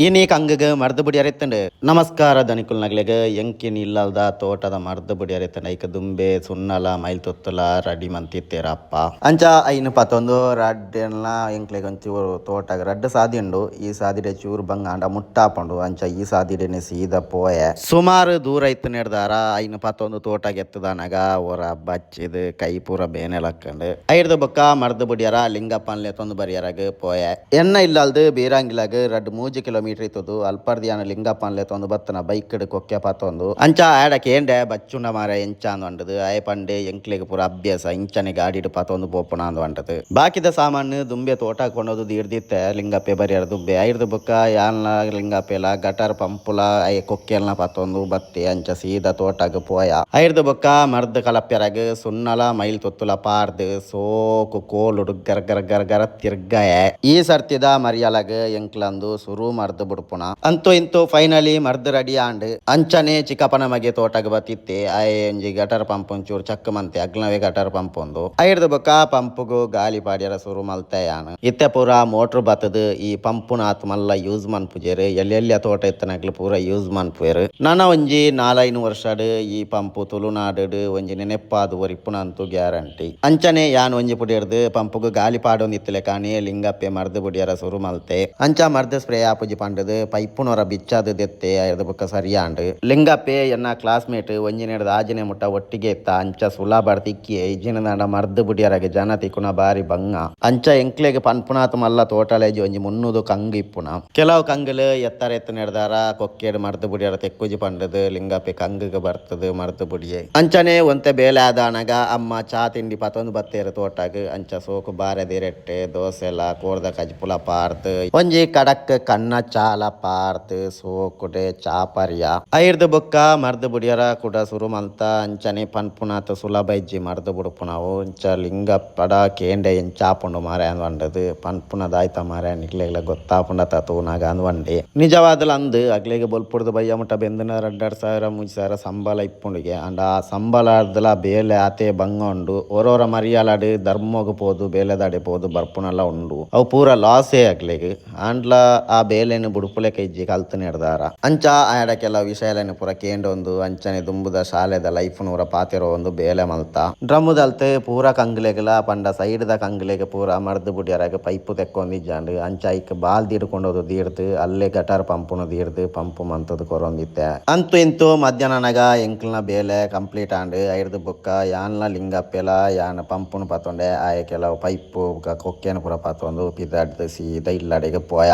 ಇನಿ ಕಂಗಗ್ ಮರ್ದ್ ಬುಡಿಯರೆತ್ತುಂಡು. ನಮಸ್ಕಾರ ದನಿಕುಲ್ನಗ್ಲೆಗ್ ಎಂಕಿನ ಇಲ್ಲಲ್ದ ತೋಟದ ಮರ್ದ್ ಬುಡಿಯರೆತ್ತುಂಡು. ಐಕ್ ದುಂಬೆ ಸುನ್ನಲ ಮೈಲ್ ತೊತ್ತುಲ ರೆಡಿ ಮಂತಿತ್ತೇರಪ್ಪ. ಅಂಚ ಐನ್ ಪತ್ತೊಂದು ರಡ್ಡೆನ್ಲ ಎಂಕ್ಲೆಗ್ ಒಂಚೂರು ತೋಟಗ್ ರಡ್ಡ್ ಸಾದಿ ಉಂಡು. ಈ ಸಾದಿಡೆ ಚೂರು ಬಂಗ ಆಂಡ ಮುಟ್ಟಾಪುಂಡು. ಅಂಚ ಈ ಸಾದಿಡೆನೆ ಸೀದಾ ಪೋಯೆ. ಸುಮಾರು ದೂರ ಇತ್ತು ನೆಡ್ದಾರ ಐನ್ ಪತ್ತೊಂದು ತೋಟಗ್ ಎತ್ತುದಾನಗ ಒರ ಬಚ್ಚಿದ್ ಕೈ ಪೂರ ಬೇನೆ ಲಕ್ಕಂಡು. ಐರ್ದ ಬೊಕ್ಕ ಮರ್ದ್ ಬುಡಿಯರ ಲಿಂಗಪ್ಪನ್ ಲೆತ್ತೊಂದು ಬರಿಯರಗ್ ಪೋಯೆ. ಎನ್ನ ಇಲ್ಲಲ್ದು ಬೀರಾಂಗಿಲಗ್ 2-3 ಕಿಲೋಮೀಟರ್ ಇತ್ತದು. ಅಲ್ಪರ್ದಿಯಾನ ಲಿಂಗಪ್ಪನ್ ಲೆತ್ತೊಂದು ಬತ್ತನ ಬೈಕ್ ಕೊಕ್ಕೆ ಪತ್ತೊಂದು. ಅಂಚ ಆಡ ಕೇಂಡೆ ಬಚ್ಚುಂಡ ಮಾರ ಎಂಚ ಅಂದ್ ಪಂಡುದು. ಆಯೆ ಪಂಡೆ ಎಂಕ್ಲೆಗ್ ಪೂರ ಅಭ್ಯಾಸ ಇಂಚನೆ ಗಾಡಿಡ್ ಪತ್ತೊಂದು ಪೋಪುನ ಅಂದ್ ಪಂಡುದು. ಬಾಕಿದ ಸಾಮಾನು ದುಂಬೆ ತೋಟ ಕೊಂಡೋದು ದೀಡ್ದಿತ್ತೆ ಲಿಂಗಪ್ಪೆ ಬರಿಯರ ದುಂಬೆ. ಐರ್ದ ಬೊಕ್ಕ ಯಾನ್ಲ ಲಿಂಗಪ್ಪೆಲ ಗಟರ್ ಪಂಪುಲ ಆಯೆ ಕೊಕ್ಕೆಲ್ನ ಪತ್ತೊಂದು ಬತ್ತೆ. ಅಂಚ ಸೀದಾ ತೋಟಗ್ ಪೋಯ. ಐರ್ದ ಬೊಕ್ಕ ಮರ್ದ್ ಕಲಪ್ಯರಗ್ ಸುನ್ನಲ ಮೈಲ್ ತೊತ್ತುಲ ಪಾರ್ದ್ ಸೋಕು ಕೋಲುಡು ಗರ ಗರ ಗರ ಗರ ತಿರ್ಗಾಯೆ. ಈ ಸರ್ತಿದ ಮರಿಯಲಗ್ ಎಂಕ್ಲಂದು ಸುರು ಮರ್ದ್ ಬುಡ್ಪುನ. ಅಂತೂ ಇಂತೂ ಫೈನಲಿ ಮರ್ದ್ ರೆಡಿ ಆಂಡ್. ಅಂಚನೆ ಚಿಕ್ಕಪ್ಪನ ಮಗೆ ತೋಟಗ್ ಬತ್ತಿತ್ತೆ. ಆಯೆ ಒಂಜಿ ಗಟರ್ ಪಂಪ್ ಒಂಚೂರು ಚಕ್ ಮಂತೆ ಅಗ್ಲವೇ ಗಟರ್ ಪಂಪ್ ಉಂದು. ಐರ್ದ ಬೊಕ್ಕ ಪಂಪುಗು ಗಾಲಿ ಪಾಡ್ಯರ ಸುರು ಮಲ್ತೆ ಯಾನ್. ಇತ್ತೆ ಪೂರ ಮೋಟ್ರ್ ಬತ್ತದ್ ಈ ಪಂಪುನಾತ್ ಮಲ್ಲ ಯೂಸ್ ಮನ್ಪುಜೆರ್. ಎಲ್ಯ ತೋಟ ಇತ್ತನಗ್ಲು ಪೂರ ಯೂಸ್ ಮನ್ಪುವೆರ್. ನನ ಒಂಜಿ 4-5 ವರ್ಷಡ್ ಈ ಪಂಪು ತುಳುನಾಡು ಒಂಜಿ ನೆನೆಪಾದ್ ಒರಿಪುನಂತು ಗ್ಯಾರಂಟಿ. ಅಂಚನೆ ಯಾನ್ ಒಂಜಿ ಪುಡಿರ್ದ್ ಪಂಪುಗು ಗಾಲಿ ಪಾಡೊಂದಿತ್ತಲೆ ಕಾನಿ ಲಿಂಗಪ್ಪೆ ಮರ್ದ್ ಬುಡಿಯರ ಸುರು ಮಲ್ತೆ. ಅಂಚ ಮರ್ದ್ ಸ್ಪ್ರೇ ಆಪುಜಿ ಪಂಡುದು ಪೈಪುನೊರ ಬಿಚ್ಚಾದ್ ದೆತ್ತೆ. ಐರ್ದ ಬೊಕ್ಕ ಸರಿಯಾಂಡ್. ಲಿಂಗಪ್ಪೆ ಎನ್ನ ಕ್ಲಾಸ್ಮೇಟ್ ಒಂಜಿನೆಡ್ದ್ ಆಜಿನೆ ಮುಟ್ಟ ಒಟ್ಟಿಗೆ ಇತ್ತ. ಅಂಚ ಸುಲಭ ತಿಕ್ಕಿಯೆ. ಇಜ್ಜಿನದಾಂಡ ಮರ್ದ್ ಬುಡಿಯರಗ್ ಜನ ತಿಕ್ಕುನ ಬಾರಿ ಬಂಗ. ಅಂಚ ಎಂಕ್ಲೆಗ್ ಪನ್ಪುನಾತ್ ಮಲ್ಲ ತೋಟಲೇಜಿ ಒಂಜಿ 300 ಕಂಗು ಇಪ್ಪುನ. ಕೆಲವು ಕಂಗುಲು ಎತ್ತರ ಎತ್ತನೆಡ್ದಾರ ಕೊಕ್ಕೆಡ್ ಮರ್ದ್ ಬುಡಿಯರ ತೆಕ್ಕುಜಿ ಪಂಡುದು ಲಿಂಗಪ್ಪೆ ಕಂಗುಗ್ ಬರ್ತದು ಮರ್ದ್ ಬುಡಿಯೆ. ಅಂಚನೆ ಒಂತೆ ಬೇಲೆ ಆದಾನಗ ಅಮ್ಮ ಚಾ ತಿಂಡಿ ಪತೊಂದು ಬತ್ತೇರು ತೋಟಗ್. ಅಂಚ ಸೋಕು ಬಾರೆ ದಿರೆಟ್ಟೆ ದೋಸೆಲ ಕೋರ್ದ ಕಜ್ಪುಲ ಪಾರ್ದ್ ಒಂಜಿ ಕಡಕ್ ಕಣ್ಣ ಚಾಲ ಪಾರ್ದ್ ಸೋಕುಡೆ ಚಾ ಪರ್ಯ. ಐರ್ದ್ ಬೊಕ್ಕ ಮರ್ದ್ ಬುಡಿಯರ ಕುಡ ಸುರು ಮಲ್ತ. ಅಂಚನೆ ಪನ್ಪುನಾತ್ ಸುಲಭ ಇಜ್ಜಿ ಮರ್ದ್ ಬುಡ್ಪುನವು. ಅಂಚ ಲಿಂಗಪ್ಪಡ ಕೇಂಡೆ ಎಂಚ ಆಪುಂಡು ಮಾರೆ ಅಂದ್ ಪಂಡುದು. ಪನ್ಪುನದಾಯ್ತ ಮಾರೆ ನಿಕ್ಲೆಗ್ಲ ಗೊತ್ತಾಪುಂಡತ ತೂನಾಗ ಅಂದ್ ಪಂಡೆ. ನಿಜವಾದಲ ಅಂದ್ ಅಗ್ಲೆಗ್ ಬೊಲ್ಪುಡ್ದು ಬಯ್ಯ ಮುಟ್ಟ ಬೆಂದಿನ 2-2 ಸಾವಿರ 3 ಸಾವಿರ ಸಂಬಳ ಇಪ್ಪುಂಡುಗೆ. ಆಂಡ ಆ ಸಂಬಳರ್ದಲ ಬೇಲೆ ಆತೆ ಬಂಗ ಉಂಡು. ಒರೋರ ಮರಿಯಲಡ್ ಧರ್ಮಗ್ ಪೋದು ಬೇಲೆದಾಡೆ ಪೋದು ಬರ್ಪುನಲ ಉಂಡು. ಅವು ಪೂರ ಲಾಸೇ ಅಗ್ಲೆಗ್. ಆಂಡ್ಲ ಆ ಬೇಲೆನ್ ಬುಡ್ಪುಲೆಕ ಇಜ್ಜಿ ಕಲ್ತ್ ನೆಡ್ದಾರ. ಅಂಚ ಆಯಡ ಕೆಲವು ವಿಷಯಲೆನ್ ಪೂರ ಕೇಂಡೊಂದು ಅಂಚನೆ ದುಂಬುದ ಶಾಲೆದ ಲೈಫ್ ನೂರ ಪಾತೆರೊಂದು ಬೇಲೆ ಮಲ್ತ. ಡ್ರಮ್ಮುದಲ್ತ್ ಪೂರ ಕಂಗ್ಲೆಗ್ಲ ಪಂಡ ಸೈಡ್ ದ ಕಂಗ್ಲೆಗ್ ಪೂರ ಮರ್ದ್ ಬುಡಿಯರಗ್ ಪೈಪು ತೆಕ್ಕೊಂದಿಜ್ಜಾಂಡ್. ಅಂಚ ಐಕ್ ಬಾಲ್ ದಿಡ್ಕೊಂಡೋದು ದೀಡ್ದ್ ಅಲ್ಲೇ ಗಟಾರ್ ಪಂಪುನು ದೀಡ್ದ್ ಪಂಪು ಮಂತುದು ಕೊರೊಂದಿತ್ತೆ. ಅಂತೂ ಇಂತೂ ಮಧ್ಯಾಹ್ನನಗ ಎಂಕ್ಲ್ನ ಬೇಲೆ ಕಂಪ್ಲೀಟ್ ಆಂಡ್. ಐರ್ದ್ ಬೊಕ್ಕ ಯಾನ್ಲ ಲಿಂಗಪ್ಪೆಲ ಯಾನ್ ಪಂಪುನು ಪತ್ತೊಂಡೆ. ಆಯೆ ಕೆಲವು ಪೈಪು ಬೊಕ್ಕ ಕೊಕ್ಕೆನ್ ಪೂರ ಪತ್ತೊಂದು ಪಿದಾಡ್ದ್ ಸೀದಾ ಇಲ್ಲಡೆಗ್ ಪೋಯ.